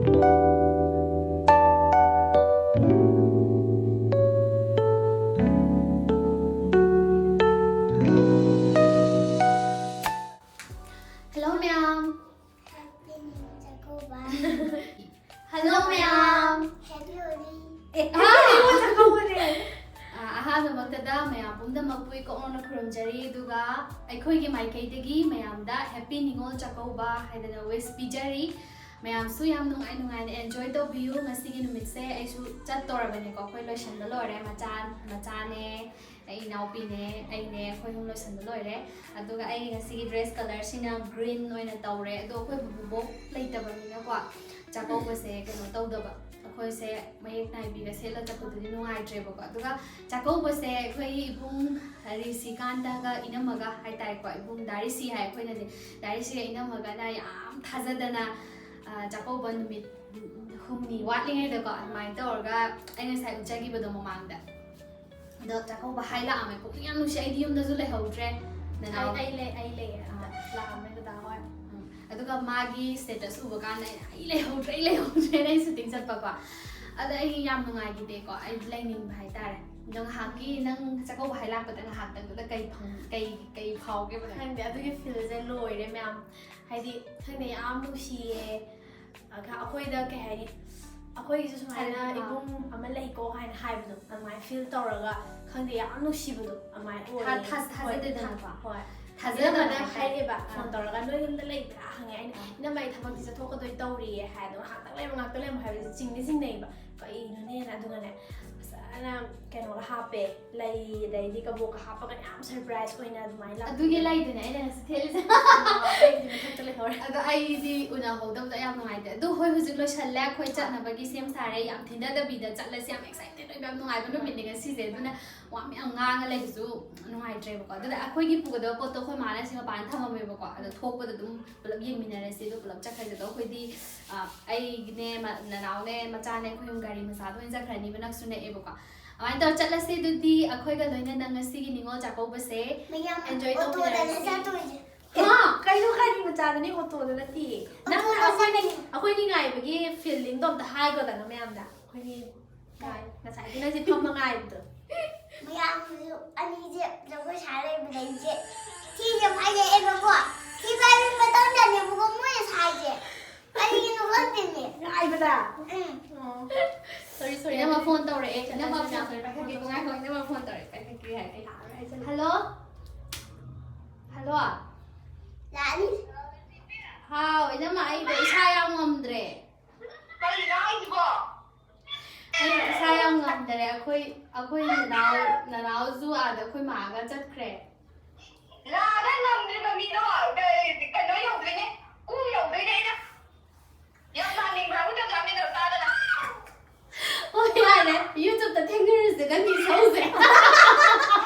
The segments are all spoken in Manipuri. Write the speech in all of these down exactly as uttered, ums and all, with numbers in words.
Hello ꯃꯌꯥꯝ꯫ Happy New Year ꯆꯥꯛꯀꯧꯕ꯫ Hello ꯃꯌꯥꯝ꯫ Happy Holi꯫ ꯑꯦ, ꯍꯥ, ꯑꯩꯉꯣꯟꯗ ꯆꯥꯛꯀꯧꯕꯅꯦ꯫ ꯑ, ꯑꯍꯥꯟꯕꯃꯛꯇꯗ ꯃꯌꯥꯝ ꯄꯨꯝꯅꯃꯛꯄꯨ ꯏꯀꯣꯛ ꯅꯧꯅ ꯈꯨꯔꯨꯝꯖꯔꯤ, ꯑꯗꯨꯒ ꯑꯩꯈꯣꯏꯒꯤ ꯃꯥꯏꯀꯩꯗꯒꯤ ꯃꯌꯥꯝꯗ Happy ꯅꯤꯉꯣꯜ ꯆꯥꯛꯀꯧꯕ ꯍꯥꯏꯗꯅ wish ꯄꯤꯖꯔꯤ꯫ ꯃꯌꯥꯝꯁꯨ ꯌꯥꯝ ꯅꯨꯡꯉꯥꯏ ꯅꯨꯡꯉꯥꯏꯅ enjoy ꯇꯧꯕꯤꯌꯨ꯫ ꯉꯁꯤꯒꯤ ꯅꯨꯃꯤꯠꯁꯦ ꯑꯩꯁꯨ ꯆꯠꯇꯣꯔꯕꯅꯦꯀꯣ, ꯑꯩꯈꯣꯏ ꯂꯣꯏꯁꯟꯕ ꯂꯣꯏꯔꯦ꯫ ꯃꯆꯥ, ꯃꯆꯥꯅꯦ, ꯑꯩ ꯏꯅꯥꯎꯄꯤꯅꯦ, ꯑꯩꯅꯦ, ꯑꯩꯈꯣꯏ ꯑꯍꯨꯝ ꯂꯣꯏꯁꯟꯕ ꯂꯣꯏꯔꯦ꯫ ꯑꯗꯨꯒ ꯑꯩ ꯉꯁꯤꯒꯤ dress colourꯁꯤꯅ green ꯑꯣꯏꯅ ꯇꯧꯔꯦ꯫ ꯑꯗꯣ ꯑꯩꯈꯣꯏ ꯕꯨꯕꯣꯛ ꯂꯩꯇꯕꯅꯤꯅꯀꯣ, ꯆꯥꯛꯀꯧꯕꯁꯦ ꯀꯩꯅꯣ ꯇꯧꯗꯕ, ꯑꯩꯈꯣꯏꯁꯦ ꯃꯌꯦꯛ ꯅꯥꯏꯕꯤꯒ ꯁꯦꯠꯂ ꯆꯠꯄꯗꯨꯗꯤ ꯅꯨꯡꯉꯥꯏꯇ꯭ꯔꯦꯕꯀꯣ꯫ ꯑꯗꯨꯒ ꯆꯥꯛꯀꯧꯕꯁꯦ ꯑꯩꯈꯣꯏꯒꯤ ꯏꯕꯨꯡ ꯔꯤꯁꯤꯀꯥꯟꯇꯒ ꯏꯅꯝꯃꯒ ꯍꯥꯏꯇꯥꯔꯦꯀꯣ, ꯏꯕꯨꯡ ꯗꯥ ꯔꯤꯁꯤ ꯍꯥꯏ ꯑꯩꯈꯣꯏꯅꯗꯤ, ꯗꯥ ꯔꯤꯁꯤꯒ ꯏꯅꯝꯃꯒꯅ ꯌꯥꯝ ꯊꯥꯖꯗꯅ, ꯑ, ꯆꯥꯛꯀꯧꯕ ꯅꯨꯃꯤꯠ ꯍꯨꯝꯅꯤ ꯋꯥꯠꯂꯤꯉꯩꯗꯀꯣ, ꯑꯗꯨꯃꯥꯏꯅ ꯇꯧꯔꯒ ꯑꯩ ꯉꯁꯥꯏ ꯎꯠꯆꯈꯤꯕꯗꯣ ꯃꯃꯥꯡꯗ, ꯑꯗꯣ ꯆꯥꯛꯀꯧꯕ ꯍꯥꯏ ꯂꯥꯛꯑꯝꯃꯦ꯫ ꯄꯨꯛꯅꯤꯡ ꯌꯥꯝ ꯅꯨꯡꯁꯤ꯫ ꯑꯩꯗꯤ ꯌꯨꯝꯗꯁꯨ ꯂꯩꯍꯧꯗ꯭ꯔꯦ꯫ ꯅꯅꯥꯎ ꯑꯩ ꯑꯩ ꯂꯩ ꯑꯩ ꯂꯩ ꯑꯝꯇ ꯂꯥꯛꯑꯝꯃꯦ ꯗꯗꯥ ꯍꯣꯏ꯫ ꯎꯝ, ꯑꯗꯨꯒ ꯃꯥꯒꯤ status ꯎꯕ ꯀꯥꯟꯗ ꯑꯩꯅ, "ꯑꯩ ꯂꯩꯍꯧꯗ꯭ꯔꯦ, ꯑꯩ ꯂꯩꯍꯧꯗ꯭ꯔꯦꯅ" ꯑꯩ shooting ꯆꯠꯄꯀꯣ꯫ ꯑꯗ ꯑꯩ ꯌꯥꯝ ꯅꯨꯡꯉꯥꯏꯈꯤꯗꯦꯀꯣ, ꯑꯩ ꯂꯩꯅꯤꯡꯕ ꯍꯥꯏꯇꯥꯔꯦ꯫ ꯑꯗꯣ ꯉꯥꯏꯍꯥꯛꯀꯤ ꯅꯪ ꯆꯥꯛꯀꯧꯕ ꯍꯥꯏ ꯂꯥꯛꯄꯗ ꯉꯥꯏꯍꯥꯛꯇꯪꯗꯨꯗ ꯀꯩ ꯐꯪ-, ꯀꯩ ꯀꯩ ꯐꯥꯎꯒꯦꯕ ꯅꯪ? ꯈꯪꯗꯦ, ꯑꯗꯨꯒꯤ feelꯁꯦ ꯂꯣꯏꯔꯦ ꯃꯌꯥꯝ꯫ ꯍꯥꯏꯗꯤ ꯈꯪꯗꯦ, ꯌꯥꯝ ꯅꯨꯡꯁꯤꯌꯦ꯫ ꯑꯗ ꯑꯩꯈꯣꯏꯗ ꯀꯩ ꯍꯥꯏꯅꯤ, ꯑꯩꯈꯣꯏꯒꯤꯁꯨ ꯁꯨꯃꯥꯏꯅ ꯍꯥꯏꯗꯤ, ꯑꯥ꯫ ꯏꯕꯨꯡ ꯑꯃ ꯂꯩꯀꯣ ꯍꯥꯏꯅ ꯍꯥꯏꯕꯗꯣ ꯑꯗꯨꯃꯥꯏꯅ feel ꯇꯧꯔꯒ, ꯈꯪꯗꯦ, ꯌꯥꯝ ꯅꯨꯡꯁꯤꯕꯗꯣ ꯑꯗꯨꯃꯥꯏꯅ ꯑꯣꯏꯌꯦ꯫ ꯊꯥ-, ꯊꯥ-, ꯍꯣꯏ, ꯊꯥꯖꯗꯦꯗꯅꯀꯣ꯫ ꯍꯣꯏ꯫ ꯊꯥꯖꯗꯕ ꯏꯅꯝꯃꯅ ꯍꯥꯏꯇꯥꯔꯦ꯫ ꯍꯥꯏꯔꯛꯑꯦꯕ, ꯑꯥ꯫ phone ꯇꯧꯔꯒ, "ꯅꯣꯏ ꯌꯨꯝꯗ ꯂꯩꯕ꯭ꯔꯥ?" ꯍꯪꯉꯦ꯫ ꯑꯩꯅ, ꯑꯥ꯫ "ꯏꯅꯝꯃ, ꯑꯩ ꯊꯕꯛꯇꯤ ꯆꯠꯊꯣꯛꯀꯗꯣꯏ ꯇꯧꯔꯤꯌꯦ" ꯍꯥꯏ꯫ ꯑꯗꯣ ꯉꯥꯏꯍꯥꯛꯇꯪ ꯂꯩꯕ, ꯉꯥꯏꯍꯥꯛꯇꯪ ꯂꯩꯕ ꯍꯥꯏꯕꯁꯦ ꯆꯤꯡꯗꯤ ꯆꯤꯡꯅꯩꯌꯦꯕ꯫ ꯀꯩꯅꯣꯅꯦꯅ꯫ ꯑꯗꯨꯒꯅꯦ ꯐꯖꯅ ꯀꯩꯅꯣꯒ ꯍꯥꯞꯄꯦ, ꯂꯩ, ꯑꯗꯩꯗꯤ ꯀꯕꯣꯛꯀ ꯍꯥꯞꯄꯒ ꯌꯥꯝ surprise ꯑꯣꯏꯅ ꯑꯗꯨꯃꯥꯏꯅ ꯂꯥꯛꯄꯤ꯫ ꯑꯗꯨꯒꯤ ꯂꯩꯗꯨꯅꯦ ꯑꯩꯅ ꯉꯁꯤ ꯊꯦꯠꯂꯤꯁꯦ꯫ ꯑꯥ, ꯑꯩꯒꯤꯗꯤ ꯃꯊꯛꯇ ꯂꯩꯍꯧꯔꯦ꯫ ꯑꯗꯣ ꯑꯩꯗꯤ ꯎꯅꯍꯧꯗꯕꯗꯣ ꯌꯥꯝ ꯅꯨꯡꯉꯥꯏꯇꯦ꯫ ꯑꯗꯣ ꯍꯣꯏ, ꯍꯧꯖꯤꯛ ꯂꯣꯏꯁꯜꯂꯦ, ꯑꯩꯈꯣꯏ ꯆꯠꯅꯕꯒꯤ ꯁꯦꯝ ꯁꯥꯔꯦ, ꯌꯥꯝ ꯊꯤꯟꯊꯗꯕꯤꯗ ꯆꯠꯂꯁꯤ, ꯌꯥꯝ excited ꯑꯣꯏꯕ, ꯌꯥꯝ ꯅꯨꯡꯉꯥꯏꯕ ꯅꯨꯃꯤꯠꯅꯦ ꯉꯁꯤꯁꯦ꯫ ꯑꯗꯨꯅ ꯋꯥ ꯃꯌꯥꯝ ꯉꯥꯡꯉ ꯂꯩꯕꯁꯨ ꯅꯨꯡꯉꯥꯏꯇ꯭ꯔꯦꯕꯀꯣ꯫ ꯑꯗꯨꯗ ꯑꯩꯈꯣꯏꯒꯤ ꯄꯨꯒꯗꯕ ꯄꯣꯠꯇꯣ ꯑꯩꯈꯣꯏ ꯃꯥꯅ ꯁꯤ ꯃꯄꯥꯟꯗ ꯊꯝꯃꯝꯃꯦꯕꯀꯣ꯫ ꯑꯗꯣ ꯊꯣꯛꯄꯗ ꯑꯗꯨꯝ ꯄꯨꯂꯞ ꯌꯦꯡꯃꯤꯟꯅꯔꯁꯤ꯫ ꯑꯗꯣ ꯄꯨꯂꯞ ꯆꯠꯈ꯭ꯔꯁꯦ꯫ ꯑꯗꯣ ꯑꯩꯈꯣꯏꯗꯤ, ꯑ, ꯑꯩꯅꯦ, ꯃ-, ꯅꯅꯥꯎꯅꯦ, ꯃꯆꯥꯅꯦ, ꯑꯩꯈꯣꯏ ꯑꯍꯨꯝ ꯒꯥꯔꯤ ꯃꯆꯥꯗ ꯑꯣꯏꯅ ꯆꯠꯈ꯭ꯔꯅꯤꯕ, ꯅꯛꯁꯨ ꯅꯛꯑꯦꯕꯀꯣ꯫ ꯑꯗꯨꯃꯥꯏꯅ ꯇꯧꯔ ꯆꯠꯂꯁꯤ꯫ ꯑꯗꯨꯗꯤ ꯑꯩꯈꯣꯏꯒ ꯂꯣꯏꯅꯅ ꯉꯁꯤꯒꯤ ꯅꯤꯉꯣꯜ ꯆꯥꯛꯀꯧꯕꯁꯦ ꯃꯌꯥꯝ enjoy autoꯗꯅꯦ ꯇꯧꯃꯤꯟꯅꯔꯁꯤ꯫ ꯆꯠꯇꯣꯏꯁꯦ꯫ ꯍꯥ? ꯀꯩꯅꯣ, ꯒꯥꯔꯤ ꯃꯆꯥꯗꯅꯤ, autoꯗ ꯅꯠꯇꯦ꯫ ꯅꯪ Autoꯗ ꯑꯩꯈꯣꯏꯅꯤ, ꯆꯠꯇꯣꯏꯅꯦ꯫ ꯑꯩꯈꯣꯏꯅꯤ ꯉꯥꯏꯕꯒꯤ ꯐꯤꯂꯤꯡꯗꯣ ꯑꯝꯇ ꯍꯥꯏꯈꯣꯗꯅ ꯃꯌꯥꯝꯗ꯫ ꯑꯩꯈꯣꯏꯒꯤ ꯉꯥꯏ-, ꯉꯁꯥꯏꯒꯤ ꯅꯪꯁꯦ ꯐꯝꯃ ꯉꯥꯏꯕꯗꯣ꯫ ꯃꯌꯥꯝꯁꯨ ꯑꯅꯤꯁꯦ ꯖꯒꯣꯏ ꯁꯥ ꯂꯩꯕꯗꯩꯁꯦ ꯊꯤꯁꯦ ꯐꯥꯏꯔꯛꯑꯦꯕꯀꯣ꯫ ꯊꯤ ꯐꯥꯏꯕ ꯃꯇꯝꯗꯅꯦꯕꯀꯣ ꯃꯣꯏꯅ ꯁꯥꯏꯁꯦ꯫ ꯀꯔꯤꯒꯤꯅꯣ ꯈꯪꯗꯦꯅꯦ꯫ ꯉꯥꯏꯕꯗ? ꯎꯝ꯫ ꯑꯣ꯫ Sorry, sorry꯫ ꯏꯅꯝꯃ ꯐꯣꯟ ꯇꯧꯔꯛꯑꯦ꯫ ꯏꯅꯝꯃ ꯐꯣꯟ ꯇꯧꯔꯛꯑꯦ꯫ ꯄꯥꯏꯈꯠꯀꯦꯀꯣ꯫ ꯉꯥꯏꯈꯣ, ꯏꯅꯝꯃ ꯐꯣꯟ ꯇꯧꯔꯛꯑꯦ꯫ ꯄꯥꯏꯈꯠꯀꯦ ꯍꯥꯏ꯫ ꯑꯩ ꯂꯥꯛꯑꯔꯣꯏ ꯍꯥꯏꯖꯜꯂꯦ꯫ ꯍꯜꯂꯣ? ꯍꯜꯂꯣ? ꯂꯥꯛꯑꯅꯤ꯫ ꯍꯥꯎ, ꯏꯅꯝꯃ, ꯑꯩꯗꯣ ꯏꯁꯥ ꯌꯥꯝ ꯉꯝꯗ꯭ꯔꯦ꯫ ꯀꯔꯤꯅꯣ ꯍꯥꯏꯁꯤꯕꯣ? ꯑꯩ ꯏꯁꯥ ꯌꯥꯝ ꯉꯝꯗꯔꯦ꯫ ꯑꯩꯈꯣꯏ, ꯑꯩꯈꯣꯏ ꯅꯅꯥꯎ, ꯅꯅꯥꯎꯁꯨ ꯑꯥꯗ ꯑꯩꯈꯣꯏ ꯃꯥꯒ ꯆꯠꯈ꯭ꯔꯦ꯫ ꯂꯥꯛꯑꯒ ꯉꯝꯗ꯭ꯔꯤꯕ ꯃꯤꯗꯣ, ꯀꯩ-, ꯀꯩꯅꯣ ꯌꯧꯗꯣꯏꯅꯦ, ꯀꯣꯛ ꯌꯧꯗꯣꯏꯅꯦ ꯑꯩꯅ꯫ ꯌꯥꯝ ꯂꯥꯛꯅꯤꯡꯕ꯭ꯔꯥ? ꯑꯩꯈꯣꯏ ꯆꯞ ꯆꯥꯃꯤꯟꯅꯔ ꯆꯥꯗꯅ꯫ ꯍꯣꯏ, ꯌꯥꯔꯦ꯫ YouTube-ꯇ ꯊꯦꯡꯅꯔꯁꯦ, ꯅꯪꯒꯤ ꯏꯁꯧꯁꯦ꯫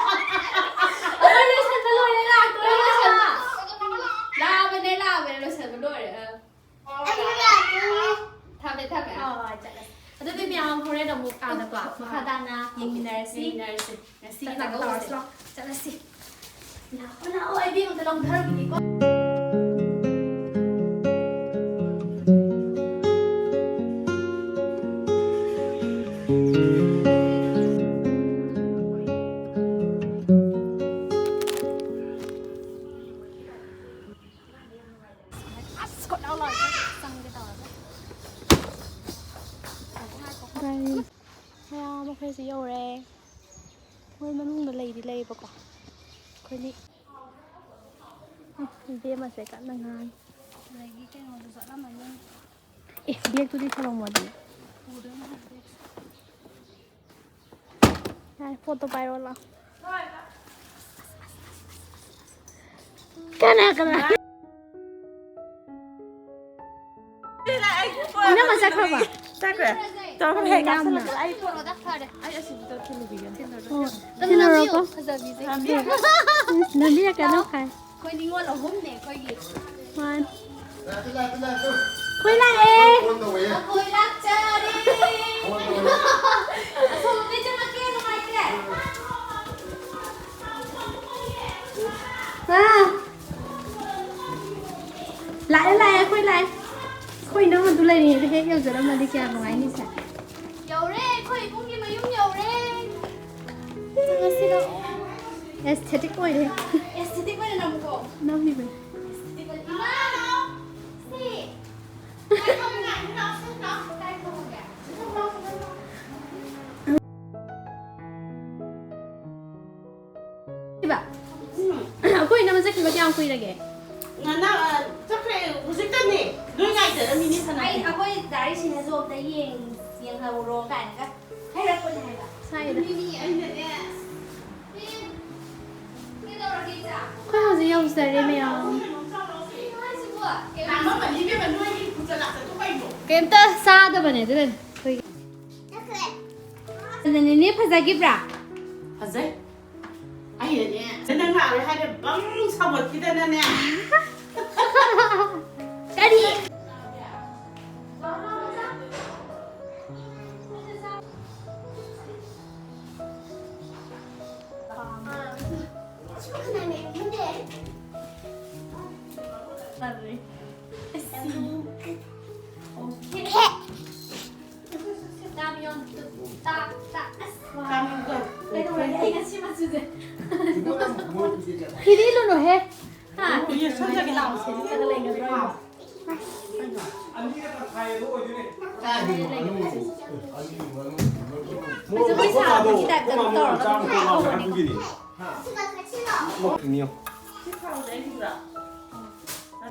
ꯑꯩꯈꯣꯏ ꯂꯣꯏꯁꯟꯕ ꯂꯣꯏꯔꯦ, ꯂꯥꯛꯇꯣꯔꯦ, ꯂꯣꯏꯁꯟꯕ꯫ ꯂꯥꯛꯑꯕꯅꯦ, ꯂꯥꯛꯑꯕꯅꯦ, ꯂꯣꯏꯁꯟꯕ ꯂꯣꯏꯔꯦ꯫ ꯑꯥ꯫ ꯑꯩꯁꯨ ꯂꯥꯛꯇꯣꯏꯅꯦ꯫ ꯊꯝꯃꯦ, ꯊꯝꯃꯦ꯫ ꯍꯣꯏ, ꯍꯣꯏ, ꯆꯠꯂꯁꯤ꯫ ꯑꯗꯨꯗꯤ ꯃꯌꯥꯝ ꯍꯣꯔꯦꯟ ꯑꯃꯨꯛ ꯑꯥꯗꯀꯣ, ꯃꯈꯥ ꯇꯥꯅ ꯌꯦꯡꯃꯤꯟꯅꯔꯁꯤ꯫ ꯌꯦꯡꯃꯤꯟꯅꯔꯁꯤ꯫ ꯉꯁꯤ ꯆꯥꯛ ꯆꯥꯕ ꯆꯥꯛ ꯇꯧꯔꯁꯤ꯫ ꯆꯥꯔꯁꯤ ꯂꯥꯛꯑꯣ꯫ ꯆꯠꯂꯁꯤ꯫ ꯂꯥꯛꯑꯣ, ꯂꯥꯛꯑꯣ, ꯑꯩꯗꯤ ꯑꯝꯇ ꯂꯧꯊꯔꯨꯈꯤꯒꯦꯀꯣ꯫ ꯑꯁ, ꯈꯨꯠ ꯂꯥꯎ ꯂꯥꯎꯔꯦ꯫ ꯆꯪꯒꯦ ꯇꯧꯔꯒ꯫ ꯒꯥꯔꯤ ꯃꯌꯥꯝ ꯑꯩꯈꯣꯏꯁꯨ ꯌꯧꯔꯦ꯫ ꯃꯣꯏ ꯃꯅꯨꯡꯗ ꯂꯩꯗꯤ ꯂꯩꯌꯦꯕꯀꯣ꯫ ꯑꯩꯈꯣꯏꯗꯤ ꯏꯕꯦꯝꯃꯁꯦ ꯀꯟꯅ ꯉꯥꯡꯉꯤ꯫ ꯑꯗꯒꯤ ꯀꯩꯅꯣꯗꯨ ꯆꯠꯂꯝꯃꯅꯤ꯫ ꯑꯦ, ꯕꯦꯒꯇꯨꯗꯤ ꯊꯝꯃꯝꯃꯣ ꯑꯗꯨꯗꯤ꯫ ꯄꯨꯗꯣꯏꯅꯦ ꯍꯥꯏꯕ ꯕꯦꯒꯁꯦ꯫ ꯌꯥꯔꯦ, ꯄꯣꯠꯇꯣ ꯄꯥꯏꯔꯣ ꯂꯥꯎ꯫ ꯀꯅꯥ, ꯀꯅꯥ? ꯏꯅꯝꯃ ꯆꯠꯈ꯭ꯔꯕ? ꯆꯠꯈ꯭ꯔꯦ꯫ ꯇꯧꯔꯒ ꯍꯦꯛ ꯌꯥꯝꯅ꯫ ꯀꯥꯞꯁꯤꯜꯂꯛꯄꯗ ꯑꯩ ꯄꯣꯔꯛꯑꯣ, ꯗꯥ ꯐꯔꯦ꯫ ꯑꯩ ꯑꯁꯤꯗ ꯊꯤꯜꯂꯨꯈꯤꯒꯦ꯫ ꯊꯤꯜꯂꯨꯔꯣ꯫ ꯑꯣ, ꯊꯤꯜꯂꯨꯔꯣꯀꯣ꯫ ꯐꯖꯕꯤꯁꯦ꯫ ꯅꯝꯕꯤꯔꯛꯀꯅꯨ꯫ ꯑꯩꯈꯣꯏ ꯅꯤꯉꯣꯜ ꯑꯍꯨꯝꯅꯦ ꯑꯩꯈꯣꯏꯒꯤ꯫ ꯃꯥꯅꯤ꯫ ꯑꯩꯈꯣꯏ ꯂꯥꯛꯑꯦ꯫ ꯑꯩꯈꯣꯏ ꯂꯥꯛꯆꯔꯦ꯫ ꯑꯁꯣꯝꯗ ꯆꯪꯉꯛꯀꯦ, ꯅꯨꯡꯉꯥꯏꯇꯦ꯫ ꯑꯥ꯫ ꯂꯥꯛꯑꯦ, ꯂꯥꯛꯑꯦ, ꯑꯩꯈꯣꯏ ꯂꯥꯛꯑꯦ꯫ ꯅꯪ ꯑꯗꯨ ꯂꯩꯔꯤꯉꯩꯗ ꯍꯦꯛ ꯌꯧꯖꯔꯝꯃꯗꯤ ꯀꯌꯥ ꯅꯨꯡꯉꯥꯏꯅꯤ ꯁꯦ꯫ ꯌꯧꯔꯦ, ꯑꯩꯈꯣꯏ ꯏꯕꯨꯡꯒꯤ ꯃꯌꯨꯝ ꯌꯧꯔꯦ꯫ ꯆꯪꯉꯁꯤ ꯂꯥꯛꯑꯣ꯫ ꯑꯦꯁꯊꯦꯇꯤꯛ ꯑꯣꯏꯔꯦ꯫ ꯑꯦꯁꯊꯦꯇꯤꯛ ꯑꯣꯏꯅ ꯅꯝꯃꯨꯀꯣ꯫ ꯅꯝꯃꯤꯕꯅꯦ꯫ ꯑꯦꯁꯊꯦꯇꯤꯛ ꯑꯣꯏꯅ꯫ ꯏꯃꯥ! ꯁꯤ! ꯀꯥꯏ ꯊꯝꯃꯒꯦ? ꯁꯤ ꯂꯥꯎ, ꯁꯤ ꯂꯥꯎ꯫ ꯀꯥꯏ ꯊꯝꯃꯒꯦ? ꯏꯕ, ꯎꯝ꯫ ꯑꯩꯈꯣꯏ ꯏꯅꯝꯃ ꯆꯠꯈꯤꯕ ꯀꯌꯥꯝ ꯀꯨꯏꯔꯒꯦ? ꯉꯅꯥ, ꯑ, ꯆꯠꯈ꯭ꯔꯦ, ꯍꯧꯖꯤꯛꯇꯅꯦ꯫ ꯅꯣꯏ ꯉꯥꯏꯖꯔꯝꯃꯤꯅꯦ, ꯁꯅꯥ꯫ ꯑꯩ, ꯑꯩꯈꯣꯏ ꯗꯥ ꯔꯤꯁꯤꯅꯁꯨ ꯑꯝꯇ ꯌꯦꯡ-, ꯌꯦꯡꯍꯧꯔꯣ ꯀꯥꯏꯅꯒ ꯍꯥꯏꯔꯛꯄꯅꯦ ꯍꯥꯏꯕ꯫ ꯁꯥꯏꯗ꯫ ꯃꯤꯃꯤ, ꯑꯩꯅꯅꯦ꯫ ꯀꯩꯗꯧꯔꯒꯦ, ꯏꯆꯥ? ꯑꯩꯈꯣꯏ ꯍꯧꯖꯤꯛ ꯌꯧꯖꯔꯦ, ꯃꯌꯥꯝ꯫ ꯀꯩꯅꯣ ꯍꯥꯏꯁꯤꯕꯣ? ꯀꯩꯝꯇ ꯆꯥꯗꯕꯅꯦ, ꯑꯗꯨꯅꯅꯦ ꯑꯩꯈꯣꯏꯒꯤ꯫ ꯑꯗꯨꯅ ꯅꯦꯅꯦ ꯐꯖꯈꯤꯕ꯭ꯔꯥ? ꯐꯖꯩ꯫ ꯑꯩꯅꯅꯦ, ꯅꯪ ꯂꯥꯛꯑꯔꯣꯏ ꯍꯥꯏꯔꯦ, ꯕꯪ ꯁꯥꯎꯒꯠꯈꯤꯗꯅꯅꯦ꯫ ꯀꯔꯤ? ꯀꯩꯗꯧꯔꯒꯦ? ꯑꯩ ꯉꯁꯤ ꯃꯆꯨꯁꯦ꯫ ꯐꯤꯗꯤ ꯏꯜꯂꯨꯅꯨꯍꯦ꯫ ꯍꯥ? ꯁꯣꯝꯗꯒꯤ ꯂꯥꯛꯑꯣ, ꯁꯦꯠꯂꯒ ꯂꯩꯒꯗ꯭ꯔꯣ? ꯖꯒꯣꯏ ꯁꯥꯕꯒꯤ ꯇꯥꯏꯞꯇ ꯑꯗꯨꯝ ꯇꯧꯔꯒ ꯑꯗꯨꯝ ꯍꯧꯕꯅꯤꯀꯣ꯫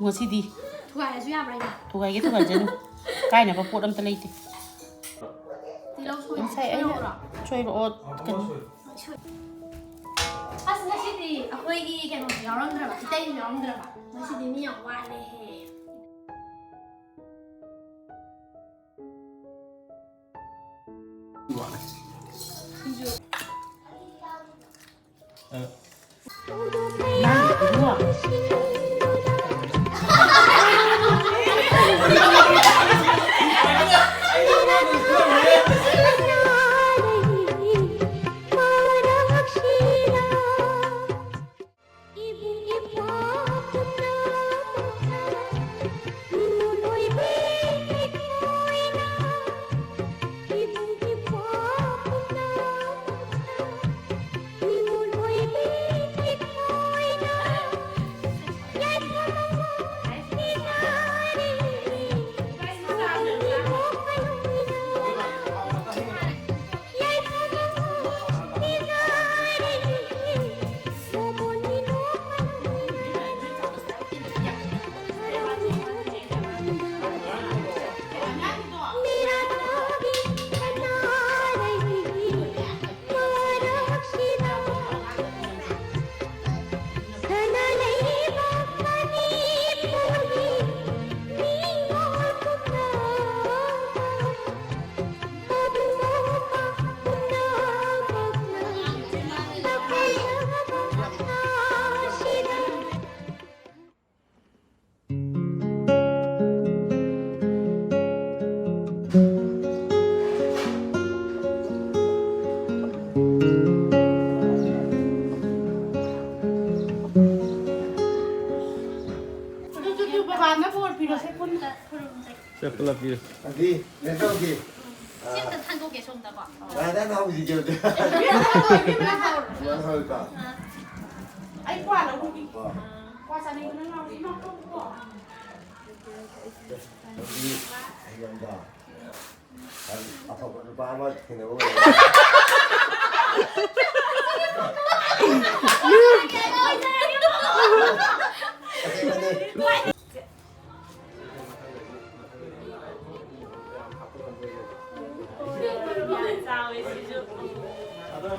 ꯉꯁꯤꯗꯤ ꯊꯨꯒꯥꯏꯔꯁꯨ ꯌꯥꯕ꯭ꯔꯥ, ꯏꯃꯥ? ꯊꯨꯒꯥꯏꯒꯦ ꯊꯨꯒꯥꯏꯖꯅꯨ꯫ ꯀꯥꯏꯅꯕ ꯄꯣꯠ ꯑꯝꯇ ꯂꯩꯇꯦ꯫ ꯇꯤꯜꯍꯧ ꯁꯣꯏ-, ꯉꯁꯥꯏ ꯑꯩꯅ ꯁꯣꯏꯔꯛꯎꯔꯣ? ꯁꯣꯏꯔꯛꯑꯣ, ꯀꯩꯅꯣ꯫ ꯑꯁ, ꯉꯁꯤꯗꯤ ꯑꯩꯈꯣꯏꯒꯤ ꯀꯩꯅꯣꯁꯨ ꯌꯥꯎꯔꯝꯗ꯭ꯔꯕ, ꯏꯇꯩꯁꯨ ꯌꯥꯎꯔꯝꯗ꯭ꯔꯕ꯫ ꯉꯁꯤꯗꯤ ꯃꯤ ꯌꯥꯝ ꯋꯥꯠꯂꯦꯍꯦ꯫ ꯄꯨꯂꯞ ꯄꯤꯌꯨ꯫ ꯑꯗꯤ, ꯀꯩꯅꯣ ꯇꯧꯒꯦ꯫ ꯁꯤ ꯑꯝꯇ ꯊꯥꯡꯗꯣꯛꯀꯦ ꯁꯣꯝꯗꯀꯣ꯫ ꯌꯥꯔꯦ, ꯅꯪ ꯍꯧꯖꯤꯛ ꯌꯧꯗꯦ꯫ ꯅꯪ ꯍꯧꯔꯣ꯫ ꯑꯥ꯫ ꯑꯩ ꯀ꯭ꯋꯥ ꯂꯧꯔꯨꯈꯤꯒꯦ꯫ ꯑꯥ꯫ ꯀ꯭ꯋꯥ ꯆꯥꯅꯤꯡꯕꯅ ꯉꯥꯎꯔꯦ꯫ ꯏꯃꯥ, ꯀꯣ꯫ ꯑꯗꯤ, ꯍꯌꯦꯡꯗꯣ꯫ ꯑꯐꯕ ꯅꯨꯄꯥ ꯑꯃ ꯊꯦꯡꯅꯕ ꯑꯣꯏꯔꯦ꯫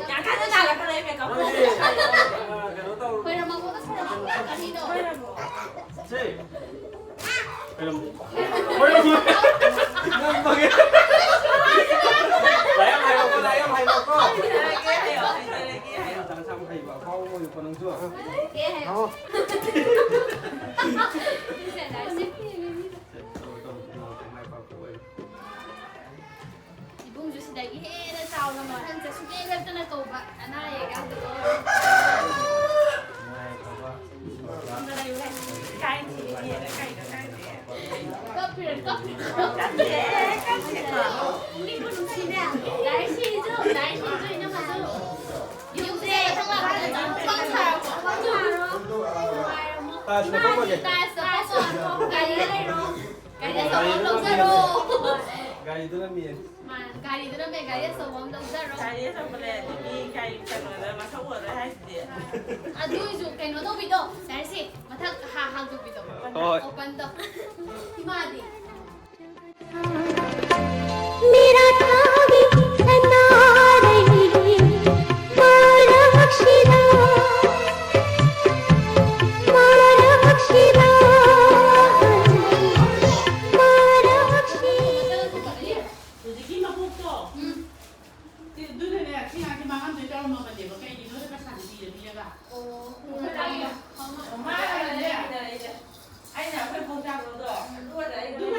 ꯌꯥꯝ ꯀꯟꯅ ꯅꯥꯜꯂꯛꯀꯅꯣ, ꯑꯩ ꯃꯦꯀꯞ ꯇꯧꯕꯗ꯫ ꯈꯣꯏꯔꯝꯃꯣ, ꯀꯔꯤꯅꯣ? ꯁꯦ꯫ ꯈꯣꯏꯔꯝꯃꯣ꯫ ꯈꯣꯏꯔꯝꯃꯣ꯫ ꯂꯥꯏ ꯌꯥꯝ ꯍꯩꯔꯣꯀꯣ, ꯂꯥꯏ ꯌꯥꯝ ꯍꯩꯔꯣꯀꯣ꯫ ꯍꯩꯖꯔꯒꯦ, ꯍꯩꯌꯣ, ꯍꯩꯖꯔꯒꯦ, ꯍꯩꯌꯣ꯫ ꯃꯇꯥꯡ ꯆꯥꯕ ꯍꯩꯕ ꯑꯐꯥꯎꯕ ꯑꯣꯏꯌꯨꯀꯣ ꯅꯪꯁꯨ꯫ ꯍꯦ, ꯍꯦ꯫ ꯂꯥꯛꯑꯣ꯫ ꯁꯦ, ꯁꯦ, ꯁꯦ꯫ ꯁꯦ, ꯇꯧꯔꯣ, ꯇꯧꯔꯣ, ꯇꯧꯔꯣ, ꯃꯥꯏ ꯄꯥꯛꯄ ꯑꯣꯏꯌꯨ꯫ ꯏꯕꯨꯡꯁꯨ ꯁꯤꯗꯒꯤ ꯍꯦꯟꯅ ꯆꯥꯎꯅ ꯃꯊꯪ ꯆꯠꯁꯨ ꯂꯦꯞ ꯂꯦꯞꯇꯅ ꯀꯧꯕ ꯑꯅꯥ ꯑꯌꯦꯛ ꯌꯥꯎꯗꯕ ꯑꯣꯏꯔꯣ꯫ ꯁꯣꯝꯗ ꯂꯩꯌꯨꯍꯦ꯫ ꯀꯥꯏ ꯊꯤꯔꯤꯒꯦꯅ ꯀꯩꯅꯣ ꯈꯪꯗꯦ꯫ ꯀꯞꯄꯤꯔꯣ, ꯀꯞꯄꯤꯔꯣ? ꯀꯞꯇꯦ, ꯀꯞꯇꯦꯀꯣ꯫ ꯃꯤꯕꯨ ꯅꯨꯡꯁꯤꯅꯦ꯫ ꯂꯥꯏꯔꯤꯛ ꯁꯤꯁꯨ, ꯂꯥꯏꯔꯤꯛ ꯁꯤꯁꯨ ꯏꯅꯝꯃꯁꯨ꯫ ꯌꯨꯝꯁꯦ ꯃꯊꯪ ꯂꯥꯛꯄꯗ ꯆꯥꯎꯅ ꯁꯥꯔꯣ꯫ ꯇꯥꯏꯜꯁ ꯀꯥꯞꯄꯝꯃꯒꯦ꯫ ꯇꯥꯏꯜꯁ ꯀꯥꯞꯄꯝꯃꯣ꯫ ꯒꯥꯔꯤꯗ ꯂꯩꯔꯣ꯫ ꯒꯥꯔꯤ ꯑꯆꯧꯕ ꯑꯃ ꯂꯧꯖꯔꯣ꯫ ꯒꯥꯔꯤꯗꯨꯅ ꯃꯦꯟ꯫ ꯃꯥ, ꯒꯥꯔꯤꯗꯨꯅ ꯃꯦꯟ, ꯒꯥꯔꯤ ꯑꯆꯧꯕ ꯑꯃ ꯂꯧꯖꯔꯣ꯫ ꯒꯥꯔꯤ ꯑꯆꯧꯕ ꯂꯩꯔꯗꯤ ꯃꯤ ꯒꯥꯔꯤ ꯀꯩꯅꯣꯗ ꯃꯁꯛ ꯎꯔꯔꯣꯏ ꯍꯥꯏꯁꯤꯗꯤ꯫ ꯑꯗꯨꯏꯁꯨ ꯀꯩꯅꯣ ꯇꯧꯕꯤꯗꯣ, ꯁꯥꯔꯁꯤ, ꯃꯊꯛ ꯍꯥ-, ꯍꯥꯡꯗꯣꯛꯄꯤꯗꯣ꯫ ꯍꯣꯏ꯫ ꯑꯣꯄꯟꯗꯣ꯫ ꯏꯃꯥꯗꯤ? मेरा था भी सन्ना रही, मारा बख्शिदा, मारा बख्शिदा, मारा बख्शिदा। ꯍꯧꯖꯤꯛꯀꯤ ꯃꯀꯣꯛꯇꯣ꯫ ꯎꯝ꯫ ꯁꯤ, ꯑꯗꯨꯅꯅꯦ, ꯁꯤ ꯉꯥꯛꯇ ꯃꯥꯡꯍꯟꯗꯣꯏ ꯇꯧꯔꯝꯃꯕꯅꯦꯕ꯫ ꯀꯩꯒꯤꯅꯣꯗ ꯄꯩꯁꯥꯗꯤ ꯄꯤꯔ ꯄꯤꯔꯒ꯫ ꯑꯣ꯫ ꯑꯩꯈꯣꯏ ꯂꯥꯛꯏꯗ꯫ ꯃꯥꯅꯅꯦ꯫ ꯑꯩꯅ ꯑꯩꯈꯣꯏ ꯈꯣꯡꯆꯥꯡꯗꯣ ꯑꯗꯨꯒ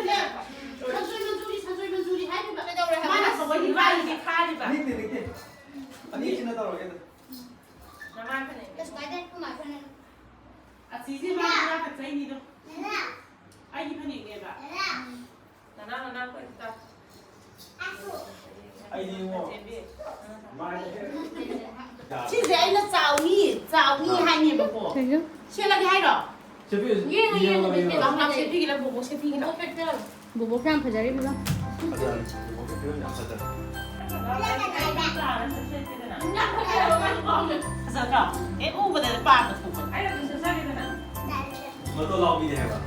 ꯁꯤꯁꯦ ꯑꯩꯅ ꯆꯥꯎꯅꯤ, ꯆꯥꯎꯅꯤ ꯍꯥꯏꯅꯦꯕꯀꯣ꯫ ꯀꯩꯅꯣ? ꯁꯦꯠꯂꯒꯦ ꯍꯥꯏꯔꯣ? ꯌꯦꯡꯉꯣ, ꯌꯦꯡꯉꯣ, ꯌꯦꯡꯉꯣ, ꯌꯦꯡꯉꯣ꯫ ꯂꯥꯎ, ꯂꯥꯎ, ꯁꯦꯠꯄꯤꯒꯦ, ꯂꯥꯎ, ꯕꯣꯕꯣꯛ ꯁꯦꯠꯄꯤꯒꯦ, ꯂꯥꯎ꯫ ꯕꯣꯕꯣꯛ ꯌꯥꯝ ꯐꯖꯔꯤꯕ, ꯂꯥꯎ꯫ ꯐꯖꯔꯦ꯫ ꯕꯣꯕꯣꯛꯀꯤ ꯐꯤꯂꯝ ꯌꯥꯝ ꯐꯖꯔꯦ꯫ ꯐꯖꯗ꯭ꯔꯣ? ꯍꯦꯛ ꯎꯕꯗ ꯄꯥꯝꯕ ꯊꯣꯛꯄꯅꯦ꯫ ꯃꯇꯣ ꯂꯥꯎꯕꯤꯅꯦ ꯍꯥꯏꯕ꯫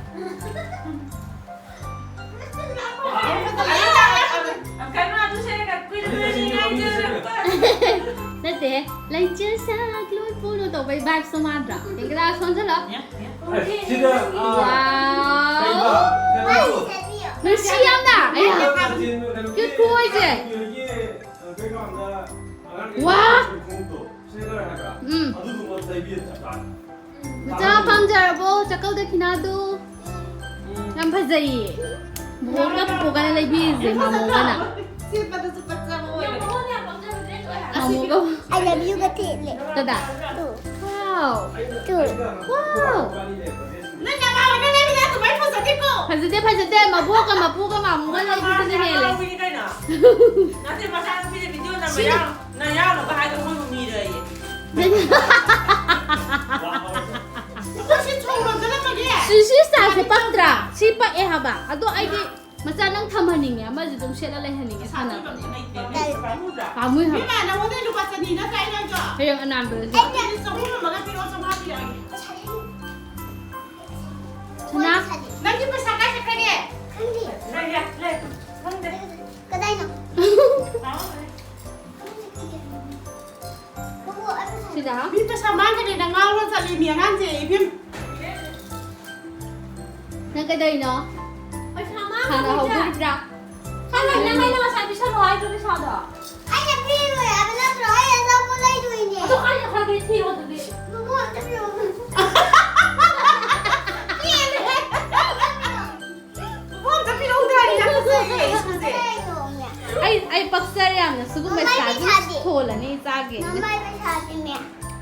ꯅꯠꯇꯦ, ꯂꯩꯆꯤꯜ ꯁꯥꯠꯂꯣꯏ ꯄꯣꯠꯂꯣꯏ ꯇꯧꯕꯩ vibes ꯇꯣ ꯃꯥꯟꯗ꯭ꯔꯣ? ꯌꯦꯡꯒꯦꯔꯥ, ꯁꯣꯟꯖꯜꯂꯣ꯫ ꯁꯤꯗ, ꯑꯥ, ꯀꯩꯕ, ꯀꯩꯅꯣꯗꯣ꯫ ꯅꯨꯡꯁꯤ ꯌꯥꯝꯅ꯫ ꯑꯩꯌꯥ꯫ Cute ꯈꯨꯑꯣꯏꯁꯦ꯫ ꯋꯥ! ꯎꯝ꯫ ꯃꯆꯥ ꯄꯥꯝꯖꯔꯕꯣ? ꯆꯥꯛꯀꯧ ꯗꯈꯤꯅꯥꯗꯨ꯫ ꯌꯥꯝ ꯐꯖꯩꯌꯦ꯫ ꯕꯣꯕꯣꯛꯀ ꯄꯨꯄꯨꯒꯅ ꯂꯩꯕꯤꯔꯤꯁꯦ, ꯃꯥꯃꯣꯒꯅ꯫ ꯁꯦꯠꯄꯗꯁꯨ ꯄꯛꯆꯕ ꯑꯣꯏꯔꯦ꯫ ꯃꯥꯃꯣꯒ꯫ I love you ꯒ ꯊꯦꯠꯂꯦ꯫ ꯀꯗꯥ? ꯇꯨ꯫ Wow꯫ ꯇꯨ꯫ Wow꯫ ꯅꯪ ꯅꯃꯥꯟꯅꯕ ꯂꯩꯕꯗ ꯑꯗꯨꯃꯥꯏꯅ ꯐꯖꯗꯦꯀꯣ꯫ ꯐꯖꯗꯦ, ꯐꯖꯗꯦ꯫ ꯃꯕꯣꯛꯀ ꯃꯄꯨꯒ ꯃꯥꯃꯣꯒ ꯂꯩꯕꯗꯨꯅ ꯍꯦꯜꯂꯦ꯫ ꯅꯠꯇꯦ, ꯃꯆꯥꯅꯨꯄꯤꯅ video ꯅꯝꯕ ꯁꯤꯅꯤ꯫ ꯌꯥꯎ-, ꯅꯌꯥꯅꯕ ꯍꯥꯏꯗꯣ ꯃꯣꯏꯕꯨ ꯃꯤꯔꯌꯦ꯫ ꯁꯤ ꯁꯤ style ꯁꯦ ꯄꯛꯇ꯭ꯔꯥ? ꯁꯤ ꯄꯛꯑꯦ ꯍꯥꯏꯕ꯫ ꯑꯗꯣ ꯑꯩꯗꯤ ꯃꯆꯥ ꯅꯪ ꯊꯝꯍꯟꯅꯤꯡꯉꯦ, ꯑꯃꯁꯨ ꯑꯗꯨꯝ ꯁꯦꯠꯂ ꯂꯩꯍꯟꯅꯤꯡꯉꯦ ꯁꯥꯟꯅꯕ꯫ ꯄꯥꯝꯃꯨꯏ ꯍꯥꯏꯕ꯫ ꯏꯃꯥ, ꯅꯉꯣꯟꯗ ꯂꯨꯄꯥ ꯆꯅꯤ ꯅꯠꯇ꯭ꯔꯥ ꯑꯩꯅ ꯅꯪꯗꯣ? ꯍꯌꯦꯡ ꯑꯅꯥꯟꯕꯗꯁꯨ꯫ ꯑꯩꯅ ꯆꯍꯨꯝ ꯑꯃꯒ ꯄꯤꯔꯛꯑꯣ, ꯆꯥꯝꯃꯉꯥ ꯄꯤꯔꯛꯑꯒꯦ꯫ ꯁꯅꯥ꯫ ꯅꯪꯒꯤ ꯄꯩꯁꯥ ꯀꯥꯏ ꯆꯠꯈ꯭ꯔꯒꯦ? ꯈꯪꯗꯦ꯫ ꯂꯩꯌꯦ, ꯂꯩ꯫ ꯈꯪꯗꯦ꯫ ꯀꯗꯥꯏꯅꯣ? ꯁꯤꯗ꯫ ꯃꯤ ꯄꯩꯁꯥ ꯃꯥꯡꯈ꯭ꯔꯦꯅ ꯉꯥꯎꯔ ꯆꯠꯂꯤ ꯃꯤ ꯑꯉꯥꯡꯁꯦ, ꯏꯕꯦꯝ꯫ ꯅꯪ ꯀꯩꯗꯧꯔꯤꯅꯣ? ꯄꯩꯁꯥ ꯃꯥꯡꯈ꯭ꯔꯦ꯫ ꯁꯥꯟꯅꯍꯧꯗꯣꯔꯤꯕ꯭ꯔꯥ? ꯆꯠꯂꯣ, ꯅꯪ ꯑꯩꯅ ꯉꯁꯥꯏ ꯄꯤꯁꯜꯂꯣ ꯍꯥꯏꯗ꯭ꯔꯣ ꯄꯩꯁꯥꯗꯣ? ꯑꯩꯅ ꯄꯤꯔꯣꯏ ꯍꯥꯏꯕ ꯅꯠꯇ꯭ꯔꯣ? ꯑꯩ ꯑꯆꯥꯄꯣꯠ ꯂꯩꯗꯣꯏꯅꯦ꯫ ꯑꯗꯣ ꯀꯥꯏ ꯆꯠꯈ꯭ꯔꯒꯦ? ꯊꯤꯔꯣ ꯑꯗꯨꯗꯤ꯫ ꯕꯨꯕꯣꯛ ꯑꯝꯇ ꯄꯤꯔꯛꯑꯣ꯫ ꯄꯦꯜꯂꯦ꯫ ꯕꯨꯕꯣꯛ ꯑꯝꯇ ꯄꯤꯔꯛꯎꯗ, ꯑꯩ ꯌꯥꯝ ꯐꯖꯩꯌꯦ ꯁꯤꯁꯦ꯫ ꯑꯩ, ꯑꯩ ꯄꯛꯆꯔꯦ ꯌꯥꯝꯅ꯫ ꯁꯤꯒꯨꯝꯕ ꯃꯃꯥꯏ ꯏꯁꯇꯥꯏꯜꯗꯨ ꯄꯩꯁꯥꯗꯤ? ꯊꯣꯜꯂꯅꯤ ꯆꯥꯒꯦ꯫ ꯃꯃꯥꯏ ꯄꯩꯁꯥꯗꯤꯅꯦ?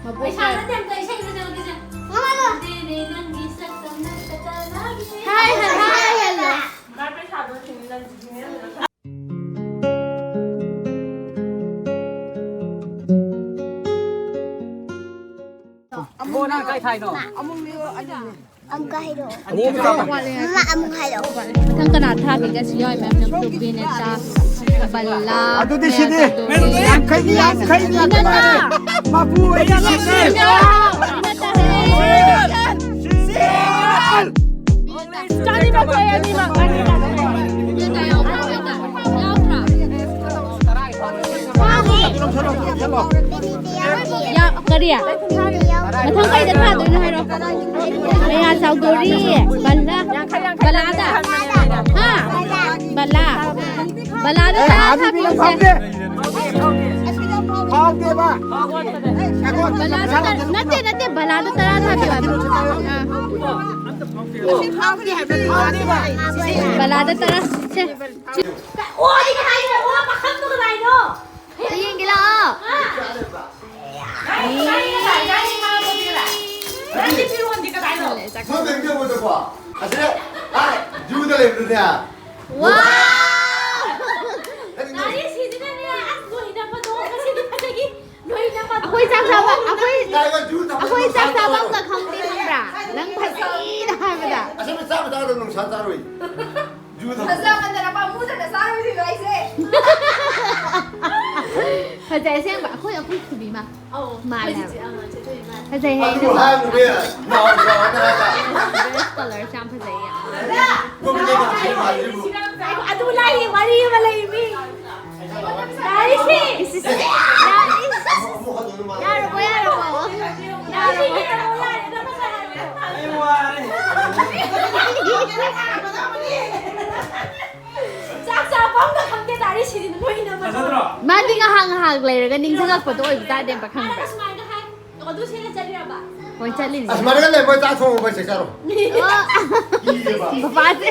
ꯃꯕꯣꯛ ꯄꯩꯁꯥ ꯀꯥꯏ? ꯅꯠꯇꯦ, ꯑꯝꯇ ꯏꯁꯩ ꯑꯝꯇ ꯆꯪꯉꯛꯈꯤꯁꯦ꯫ ꯃꯃꯥꯗꯣ꯫ ꯅꯪꯗꯤ ꯅꯪꯒꯤ ꯁꯛꯇꯝꯅ ꯁꯛꯇꯝꯅ ꯍꯥꯏ, ꯍꯥꯏ, ꯍꯥꯏ, ꯍꯥꯏ, ꯍꯥꯏ꯫ ꯃꯥ ꯄꯩꯁꯥꯗꯣ ꯁꯤꯡꯅ ꯅꯪ ꯀꯥꯏ ꯊꯥꯏꯅꯣ? ꯑꯃꯨꯛꯀ ꯍꯥꯏꯔꯛꯑꯣ꯫ ꯃꯃꯥ, ꯑꯃꯨꯛ ꯍꯥꯏꯔꯛꯑꯣ꯫ ꯃꯊꯪ ꯀꯅꯥ ꯊꯥꯈꯤꯒꯦ? ꯁꯤ ꯌꯥꯎꯏ ꯃꯌꯥꯝꯁꯦ꯫ ꯕꯦꯅꯦꯇꯥ, ꯕꯜꯂꯥ, ꯑꯗꯨꯗꯤ ꯁꯤꯗꯤ ꯌꯥꯡꯈꯩꯒꯤ ꯌꯥꯡꯈꯩꯒꯤ ꯌꯥꯡꯈꯩ ꯃꯥꯄꯨ ꯑꯣꯏꯔꯤ꯫ ꯆꯥꯅꯤꯃꯛ ꯑꯣꯏ, ꯑꯅꯤꯃꯛ, ꯑꯅꯤꯃꯛ꯫ ꯌꯥꯎꯗ꯭ꯔꯥ? ꯌꯥ-, ꯀꯔꯤ? ꯃꯊꯪ ꯀꯩꯗ ꯊꯥꯗꯣꯏꯅꯣ ꯍꯥꯏꯔꯣ꯫ ꯃꯌꯥ ꯆꯥꯎꯗꯣꯔꯤ꯫ ꯕꯂꯥ-, ꯕꯂꯥꯗ꯫ ꯍꯥ? ꯕꯂꯥ꯫ ꯕꯂꯥꯗ ꯇꯔꯥ ꯊꯥꯕꯤꯌꯨꯁꯦ꯫ ꯕꯂꯥꯗ ꯇꯔꯥ-, ꯅꯠꯇꯦ, ꯅꯠꯇꯦ, ꯕꯂꯥꯗ ꯇꯔꯥ ꯊꯥꯕꯤꯌꯨ ꯍꯥꯏꯕ꯫ ꯑꯥ꯫ ꯕꯂꯥꯗ ꯇꯔꯥ꯫ ꯁꯦ꯫ ꯑꯣ, ꯑꯩꯅ ꯍꯥꯏꯔꯦ, ꯑꯣ, ꯄꯥꯈꯪꯗꯣ ꯀꯅꯥꯏꯅꯣ? ꯌꯦꯡꯒꯦ ꯂꯥꯛꯑꯣ꯫ ꯍꯥ? ꯅꯪ ꯉꯁꯥꯏ ꯏꯕꯥꯅꯤ ꯉꯥꯡꯕꯗꯨꯔꯥ? ꯅꯪꯒꯤ ꯐꯤꯔꯣꯟꯗꯤ ꯀꯗꯥꯏꯅꯣ? ꯃꯣꯏ ꯕꯦꯡ ꯇꯧꯕꯗꯀꯣ, ꯑꯁꯤꯗ, ꯑꯥ, ꯖꯨꯗ ꯂꯩꯕꯗꯨꯅꯦ꯫ ꯋꯥꯎ! ꯅꯪ ꯅꯣꯏ ꯒꯥꯔꯤꯁꯤꯗꯤꯅꯅꯦ, ꯑꯁ, ꯅꯣꯏꯅꯕꯗꯣ ꯉꯁꯤꯗꯤ ꯐꯖꯈꯤ꯫ ꯅꯣꯏꯅꯕꯗꯣ꯫ ꯑꯩꯈꯣꯏ ꯆꯥꯛ ꯆꯥꯕ, ꯑꯩꯈꯣꯏ, ꯀꯥꯏꯗ ꯖꯨ ꯊꯝꯕ ꯑꯩꯈꯣꯏ ꯆꯥꯛ ꯅꯨꯡꯁꯥ ꯆꯥꯕ ꯆꯥꯔꯣꯏ꯫ ꯑꯝꯇ ꯈꯪꯗꯦ, ꯈꯪꯕ꯭ꯔꯥ? ꯅꯪ ꯐꯖꯩꯅ ꯍꯥꯏꯕꯗ꯫ ꯑꯁꯦꯡꯕ ꯆꯥꯕ ꯆꯥꯒꯗꯕ ꯅꯨꯡꯁꯥ ꯆꯥꯔꯣꯏ꯫ ꯖꯨ ꯊꯝꯕ꯫ ꯐꯖꯃꯟꯗꯅ ꯄꯥꯝꯃꯨꯗꯅ ꯆꯥꯔꯣꯏꯗꯣꯏꯕ ꯑꯩꯁꯦ꯫ ꯐꯖꯩ ꯑꯁꯦꯡꯕ꯫ ꯑꯩꯈꯣꯏ, ꯑꯩꯈꯣꯏ ꯊꯣꯏꯕꯤ ꯃꯥ-, ꯑꯧ, ꯃꯥꯜꯂꯦ ꯍꯥꯏꯕ꯫ ꯆꯦꯆꯦ, ꯑꯥ, ꯆꯦ ꯊꯣꯏꯕꯤ ꯃꯥꯜꯂꯦ꯫ ꯐꯖꯩ ꯍꯥꯏ ꯑꯗꯨ ꯑꯗꯨꯒ ꯍꯥꯏꯕꯅꯦ, ꯅꯥꯎ ꯆꯥꯎꯅ ꯍꯥꯏꯕ꯫ Dress colourꯁꯨ ꯌꯥꯝ ꯐꯖꯩꯌꯦ꯫ ꯅꯣꯏ ꯅꯣꯏ ꯅꯣꯏ ꯅꯣꯏ ꯅꯣꯏ꯫ ꯑꯗꯨ ꯂꯥꯏꯔꯤ, ꯋꯥꯔꯤ ꯑꯃ ꯂꯩꯃꯤ꯫ ꯂꯥꯏꯔꯤꯁꯤ꯫ ꯏꯁ, ꯏꯁ, ꯏꯁ꯫ ꯌꯥꯔꯦ, ꯏꯁ, ꯏꯁ, ꯏꯁ꯫ ꯌꯥꯔꯕꯣ, ꯌꯥꯔꯕꯣ? ꯌꯥꯔꯕꯣ? ꯂꯥꯏꯔꯤꯁꯤ, ꯌꯥꯔꯕꯣ, ꯌꯥꯔꯦ, ꯅꯪ ꯐꯖꯔꯦ꯫ ꯑꯩ ꯋꯥꯔꯦ꯫ ꯆꯥꯛ ꯆꯥꯕ ꯑꯝꯇ ꯈꯪꯗꯦ ꯇꯥꯔꯤ ꯁꯤꯗꯤ ꯅꯣꯏꯅ ꯃꯇꯧ꯫ ꯐꯖꯗ꯭ꯔꯣ? ꯃꯥꯗꯤ ꯉꯥꯏꯍꯥꯛ ꯉꯥꯏꯍꯥꯛ ꯂꯩꯔꯒ ꯅꯤꯡꯁꯤꯡꯉꯛꯄꯗꯣ ꯑꯣꯏꯕ ꯇꯥꯔꯦ, ꯄꯥꯈꯪꯗ꯫ ꯃꯥꯅ ꯁꯨꯃꯥꯏꯅ ꯍꯥꯏ, "ꯑꯗꯨ ꯁꯦꯠꯂ ꯆꯠꯂꯤꯔꯕ?" ꯍꯣꯏ, ꯆꯠꯂꯤꯅꯤ꯫ ꯑꯁ, ꯃꯥꯅꯒ ꯂꯩ, ꯃꯣꯏ ꯆꯥꯛ ꯊꯣꯡꯉꯣ, ꯃꯣꯏ ꯆꯥꯛ ꯆꯥꯔꯣ꯫ ꯑꯣ꯫ ꯀꯤꯌꯦꯕ꯫ ꯕꯕꯥꯁꯦ꯫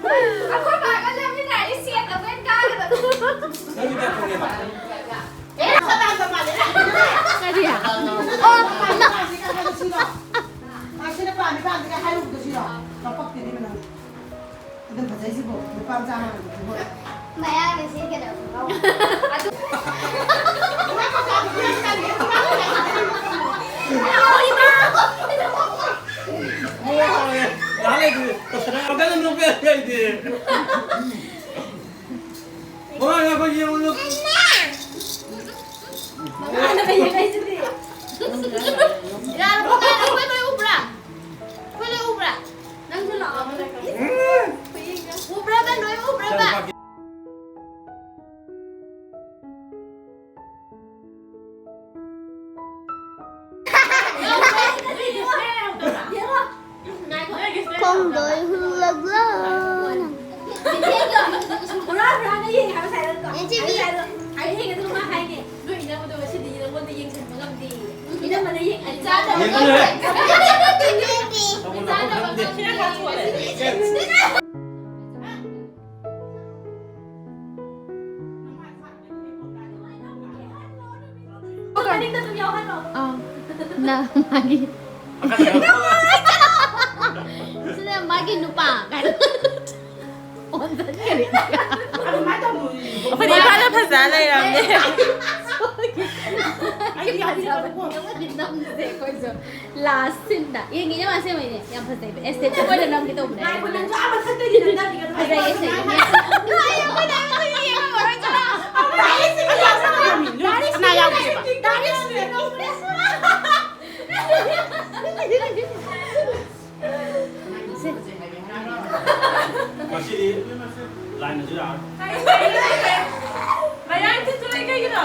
ꯑꯩꯈꯣꯏ ꯃꯥꯒ ꯂꯩꯃꯤꯟꯅꯔꯗꯤ ꯁꯦꯠꯅꯕ ꯍꯦꯟꯅ ꯀꯥꯒꯗꯕꯅꯤ꯫ ꯅꯪꯗꯤ ꯀꯌꯥ ꯊꯣꯡꯉꯦꯕ? ꯀꯔꯤ? ꯑꯣ, ꯏꯃꯥ꯫ ꯑꯁꯤꯅ ꯄꯥꯝꯃꯤ ꯄꯥꯝꯗꯦꯒ ꯍꯥꯏꯔꯨꯕꯗꯣ ꯁꯤꯔꯣ? ꯂꯧꯄꯛꯇꯨꯗꯤ ꯃꯅꯝ꯫ ꯑꯗꯨꯝ ꯐꯖꯩꯁꯤꯕꯨ, ꯅꯨꯄꯥ ꯃꯆꯥ ꯃꯥꯟꯕꯁꯤꯕꯨ꯫ ꯃꯌꯥꯡꯅ ꯁꯦꯠꯀꯗꯕ ꯈꯣꯡꯒ꯭ꯔꯥꯎ꯫ ꯑꯗꯨ-, ꯅꯪ ꯃꯆꯥꯗꯨ ꯌꯥꯝ ꯇꯜꯂꯦ꯫ ꯉꯥꯏꯍꯥꯛ ꯂꯩꯇꯦ꯫ ꯇꯧꯁꯟꯅꯔꯛꯀꯅꯨ, ꯅꯣꯛꯄ ꯌꯥꯗꯦ ꯑꯩꯗꯤ꯫ ꯃꯃꯥ, ꯉꯥꯏꯈꯣ, ꯌꯦꯡꯉꯨ, ꯅꯣꯛ-꯫ ꯌꯥꯔꯕꯣ? ꯑꯩꯈꯣꯏ ꯂꯣꯏ ꯎꯕ꯭ꯔꯥ? ꯑꯩꯈꯣꯏ ꯂꯣꯏ ꯎꯕ꯭ꯔꯥ? ꯅꯪꯁꯨ ꯂꯥꯛꯑꯣ꯫ ꯎꯕ꯭ꯔꯥꯕ? ꯂꯣꯏ ꯎꯕ꯭ꯔꯥꯕ? ꯈꯣꯡꯗꯣꯏ ꯍꯨꯜꯂꯒ ꯅꯪ꯫ ꯍꯨꯔꯥꯟ ꯍꯨꯔꯥꯟꯅ ꯌꯦꯡꯉꯦ ꯍꯥꯏꯕ ꯁꯥꯏꯗꯣ꯫ ꯌꯦꯡꯁꯤ, ꯃꯤ꯫ ꯍꯥꯏꯗꯣ ꯍꯌꯦꯡ ꯑꯗꯨ ꯃꯥ ꯍꯥꯏꯅꯦ꯫ ꯅꯣꯏ ꯏꯅꯝꯃꯗꯣ ꯉꯁꯤꯗꯤ ꯅꯉꯣꯟꯗ ꯌꯦꯡꯁꯤꯟꯕ ꯉꯝꯗꯦ꯫ ꯏꯅꯝꯃꯅ ꯌꯦꯡ-, ꯏꯆꯥꯗ ꯌꯦꯡꯉꯨꯅꯦ꯫ ꯏꯆꯥꯗ ꯇꯧꯕ ꯉꯝꯗꯦ꯫ ꯃꯅꯤꯡꯗ ꯑꯗꯨꯝ ꯌꯥꯎꯍꯜꯂꯣ꯫ ꯑꯥ꯫ ꯅ ꯃꯥꯒꯤ꯫ ꯁꯤꯅ ꯃꯥꯒꯤ ꯅꯨꯄꯥ ꯀꯥꯏꯅ꯫ ꯑꯣꯟꯁꯤꯟꯈꯔꯦ꯫ ꯑꯗꯨꯃꯥꯏꯅ ꯇꯧꯅꯨ꯫ ꯑꯩꯈꯣꯏꯗꯤ ꯏꯝꯐꯥꯜꯗ ꯐꯖꯅ ꯂꯩꯔꯝꯅꯦ꯫ ꯑꯩꯗꯤ ꯌꯥꯗꯦ꯫ ꯅꯝꯁꯦ ꯑꯩꯈꯣꯏꯁꯨ꯫ Last scene ꯗ꯫ ꯌꯦꯡꯉꯤꯅꯦ ꯃꯥ ꯑꯁꯦꯡꯕꯩꯅꯦ꯫ ꯌꯥꯝ ꯐꯖꯩ꯫ Aesthetic ꯑꯣꯏꯅ ꯅꯝꯒꯦ ꯇꯧꯕꯅꯦ꯫ ꯉꯥꯏꯈꯣ, ꯅꯪꯁꯨ ꯑꯥ ꯃꯊꯛꯇꯒꯤ ꯅꯝꯊꯕꯤꯒꯅꯨ꯫ ꯐꯖꯩꯌꯦ, ꯐꯖꯩꯌꯦ꯫ ꯀꯅꯥ ꯌꯥꯎꯒꯦꯕ? ꯉꯁꯤꯗꯤ ꯂꯥꯏꯟꯗꯁꯨ ꯌꯥꯔꯣꯏ꯫ ꯃꯌꯥꯏ ꯊꯨ ꯊꯨ ꯂꯩ ꯀꯩꯒꯤꯅꯣ?